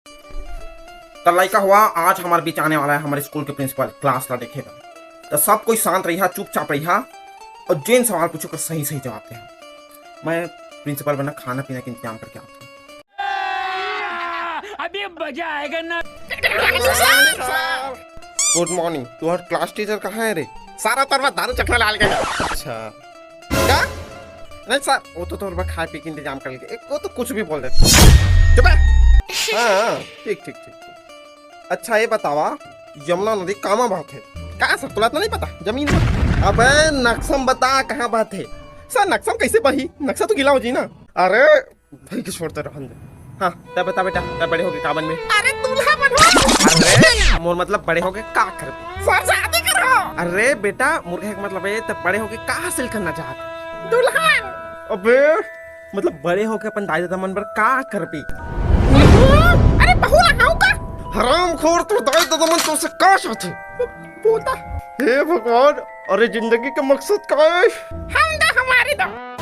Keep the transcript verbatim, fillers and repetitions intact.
तो लइका हुआ, आज हमारे बीच आने वाला है हमारे स्कूल के प्रिंसिपल, क्लास ला देखेगा। तो सब कोई शांत रहिहा, चुपचाप रहिहा, और जेन सवाल पूछो, ओकर सही सही जवाब देहा। मैं प्रिंसिपल बना, खाना पीना के इंतजाम करके आता हूँ। अभी मजा आएगा ना। गुड मॉर्निंग। तुहर क्लास टीचर कहाँ है रे? सारा तरवा दारू चखना लाल गया। अच्छा, का? नहीं सर, वो तो तोर बर खाए पी के इंतजाम कर लेंगे। एक, वो तो कुछ भी बोल देते। चुप है। हाँ, हाँ, ठीक, ठीक, ठीक, ठीक। अच्छा, ये बतावा, यमुना नदी कामा बहत है? का सर, तुला तो नहीं पता? जमीन में। अबे, नक्शा में बता, कहाँ बहत है? सर, नक्शा में कैसे बही? नक्शा तो गीला हो जी ना। अरे, भाई के छोड़ तो रहन दे। हाँ, तब बता बेटा, तब बड़े होके का बनबे? अरे, दूल्हा बनवा। अरे, मोर मतलब बड़े होके का करबे? सर, शादी करो। अरे बेटा, मोर कहे के मतलब है, तब बड़े होके का हासिल करना चाहत? दुल्हन। अबे, मतलब बड़े होके अपन दाई ददा मन बर का करबे? अरे, बहू ला हव का? हरामखोर, तोर दाई ददा मन तोर से का चाहथे? पोता। हे भगवान, अरे जिंदगी का मकसद का है? हम दा हमारे दा।